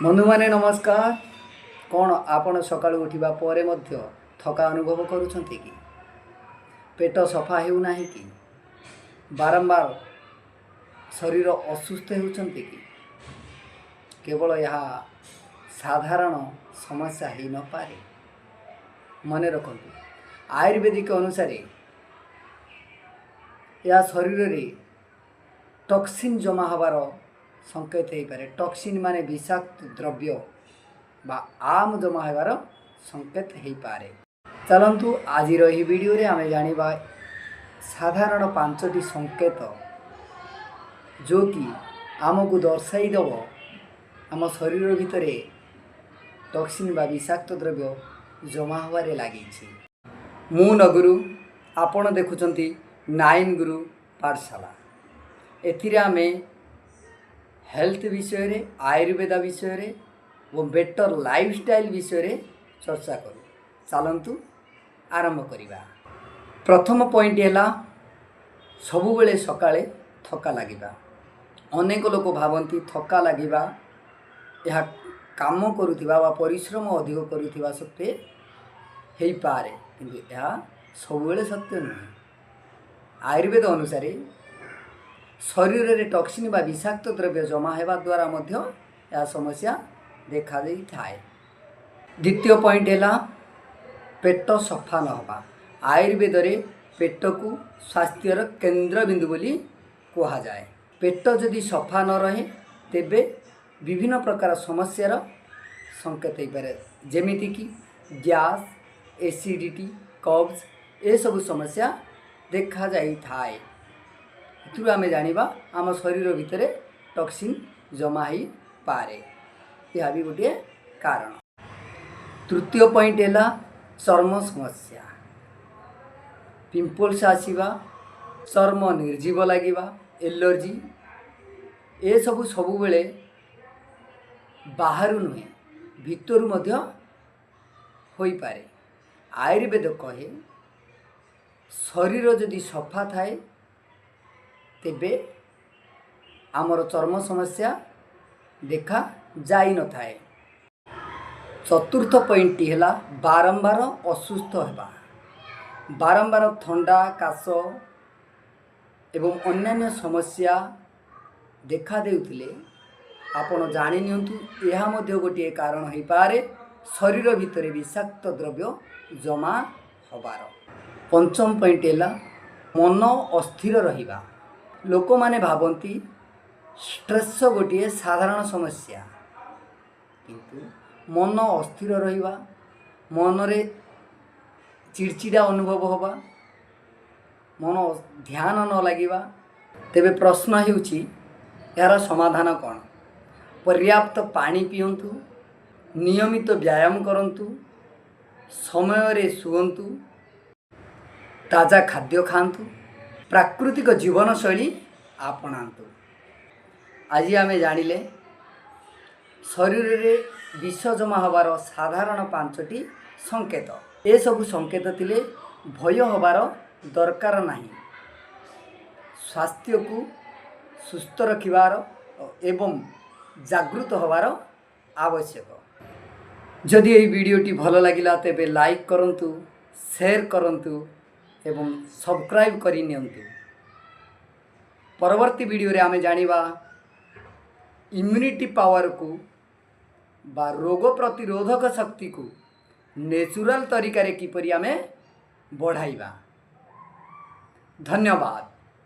ବନ୍ଧୁମାନେ, ନମସ୍କାର। କ'ଣ ଆପଣ ସକାଳୁ ଉଠିବା ପରେ ମଧ୍ୟ ଥକା ଅନୁଭବ କରୁଛନ୍ତି କି? ପେଟ ସଫା ହେଉନାହିଁ କି? ବାରମ୍ବାର ଶରୀର ଅସୁସ୍ଥ ହେଉଛନ୍ତି କି? କେବଳ ଏହା ସାଧାରଣ ସମସ୍ୟା ହେଇନପାରେ। ମନେ ରଖନ୍ତୁ, ଆୟୁର୍ବେଦିକ ଅନୁସାରେ ଏହା ଶରୀରରେ ଟକ୍ସିନ୍ ଜମା ହେବାର ସଂକେତ ହେଇପାରେ। ଟକ୍ସିନ୍ ମାନେ ବିଷାକ୍ତ ଦ୍ରବ୍ୟ ବା ଆମ ଜମା ହେବାର ସଂକେତ ହେଇପାରେ। ଚାଲନ୍ତୁ, ଆଜିର ଏହି ଭିଡ଼ିଓରେ ଆମେ ଜାଣିବା ସାଧାରଣ ପାଞ୍ଚଟି ସଂକେତ, ଯେଉଁକି ଆମକୁ ଦର୍ଶାଇ ଦେବ ଆମ ଶରୀର ଭିତରେ ଟକ୍ସିନ୍ ବା ବିଷାକ୍ତ ଦ୍ରବ୍ୟ ଜମା ହେବାରେ ଲାଗିଛି। ମୁଁ ନଗୁରୁ, ଆପଣ ଦେଖୁଛନ୍ତି ନାଇନ୍ ଗୁରୁ ପାଠଶାଲା। ଏଥିରେ ଆମେ ହେଲ୍ଥ ବିଷୟରେ, ଆୟୁର୍ବେଦ ବିଷୟରେ ଏବଂ ବେଟର୍ ଲାଇଫଷ୍ଟାଇଲ୍ ବିଷୟରେ ଚର୍ଚ୍ଚା କରୁ। ଚାଲନ୍ତୁ ଆରମ୍ଭ କରିବା। ପ୍ରଥମ ପଏଣ୍ଟ ହେଲା ସବୁବେଳେ ସକାଳେ ଥକା ଲାଗିବା। ଅନେକ ଲୋକ ଭାବନ୍ତି ଥକା ଲାଗିବା ଏହା କାମ କରୁଥିବା ବା ପରିଶ୍ରମ ଅଧିକ କରୁଥିବା ସତ୍ତ୍ୱେ ହେଇପାରେ, କିନ୍ତୁ ଏହା ସବୁବେଳେ ସତ୍ୟ ନୁହେଁ। ଆୟୁର୍ବେଦ ଅନୁସାରେ ଶରୀରରେ ଟକ୍ସିନ୍ ବା ବିଷାକ୍ତ ଦ୍ରବ୍ୟ ଜମା ହେବା ଦ୍ୱାରା ମଧ୍ୟ ଏହା ସମସ୍ୟା ଦେଖାଦେଇଥାଏ। ଦ୍ୱିତୀୟ ପଏଣ୍ଟ ହେଲା ପେଟ ସଫା ନ ହେବା। ଆୟୁର୍ବେଦରେ ପେଟକୁ ସ୍ୱାସ୍ଥ୍ୟର କେନ୍ଦ୍ରବିନ୍ଦୁ ବୋଲି କୁହାଯାଏ। ପେଟ ଯଦି ସଫା ନ ରହେ, ତେବେ ବିଭିନ୍ନ ପ୍ରକାର ସମସ୍ୟାର ସଂକେତ ହେଇପାରେ, ଯେମିତିକି ଗ୍ୟାସ୍, ଏସିଡ଼ିଟି, କବ୍ଜ ଏସବୁ ସମସ୍ୟା ଦେଖାଯାଇଥାଏ। ଏଥିରୁ ଆମେ ଜାଣିବା ଆମ ଶରୀର ଭିତରେ ଟକ୍ସିନ୍ ଜମା ହେଇପାରେ। ଏହା ବି ଗୋଟିଏ କାରଣ। ତୃତୀୟ ପଏଣ୍ଟ ହେଲା ଚର୍ମ ସମସ୍ୟା। ପିମ୍ପଲ୍ସ ଆସିବା, ଚର୍ମ ନିର୍ଜୀବ ଲାଗିବା, ଏଲର୍ଜି ଏସବୁ ସବୁବେଳେ ବାହାରୁ ନୁହେଁ, ଭିତରୁ ମଧ୍ୟ ହୋଇପାରେ। ଆୟୁର୍ବେଦ କହେ, ଶରୀର ଯଦି ସଫା ଥାଏ, ତେବେ ଆମର ଚର୍ମ ସମସ୍ୟା ଦେଖା ଯାଇନଥାଏ। ଚତୁର୍ଥ ପଏଣ୍ଟଟି ହେଲା ବାରମ୍ବାର ଅସୁସ୍ଥ ହେବା। ବାରମ୍ବାର ଥଣ୍ଡା, କାଶ ଏବଂ ଅନ୍ୟାନ୍ୟ ସମସ୍ୟା ଦେଖା ଦେଉଥିଲେ ଆପଣ ଜାଣି ନିଅନ୍ତୁ, ଏହା ମଧ୍ୟ ଗୋଟିଏ କାରଣ ହୋଇପାରେ ଶରୀର ଭିତରେ ବିଷାକ୍ତ ଦ୍ରବ୍ୟ ଜମା ହେବାର। ପଞ୍ଚମ ପଏଣ୍ଟ ହେଲା ମନ ଅସ୍ଥିର ରହିବା। ଲୋକମାନେ ଭାବନ୍ତି ଷ୍ଟ୍ରେସ୍ ଗୋଟିଏ ସାଧାରଣ ସମସ୍ୟା, କିନ୍ତୁ ମନ ଅସ୍ଥିର ରହିବା, ମନରେ ଚିଡ଼ଚିଡ଼ା ଅନୁଭବ ହେବା, ମନ ଧ୍ୟାନ ନ ଲାଗିବା। ତେବେ ପ୍ରଶ୍ନ ହେଉଛି, ଏହାର ସମାଧାନ କ'ଣ? ପର୍ଯ୍ୟାପ୍ତ ପାଣି ପିଅନ୍ତୁ, ନିୟମିତ ବ୍ୟାୟାମ କରନ୍ତୁ, ସମୟରେ ଶୁଅନ୍ତୁ, ତାଜା ଖାଦ୍ୟ ଖାଆନ୍ତୁ, ପ୍ରାକୃତିକ ଜୀବନଶୈଳୀ ଆପଣାନ୍ତୁ। ଆଜି ଆମେ ଜାଣିଲେ ଶରୀରରେ ବିଷ ଜମା ହେବାର ସାଧାରଣ ପାଞ୍ଚଟି ସଂକେତ। ଏସବୁ ସଂକେତ ଥିଲେ ଭୟ ହେବାର ଦରକାର ନାହିଁ। ସ୍ୱାସ୍ଥ୍ୟକୁ ସୁସ୍ଥ ରଖିବାର ଏବଂ ଜାଗୃତ ହେବାର ଆବଶ୍ୟକ। ଯଦି ଏହି ଭିଡ଼ିଓଟି ଭଲ ଲାଗିଲା, ତେବେ ଲାଇକ୍ କରନ୍ତୁ, ସେୟାର କରନ୍ତୁ ଏବଂ ସବସ୍କ୍ରାଇବ୍ କରିନିଅନ୍ତୁ। ପରବର୍ତ୍ତୀ ଭିଡ଼ିଓରେ ଆମେ ଜାଣିବା ଇମ୍ୟୁନିଟି ପାୱାରକୁ ବା ରୋଗ ପ୍ରତିରୋଧକ ଶକ୍ତିକୁ ନେଚୁରାଲ୍ ତରିକାରେ କିପରି ଆମେ ବଢ଼ାଇବା। ଧନ୍ୟବାଦ।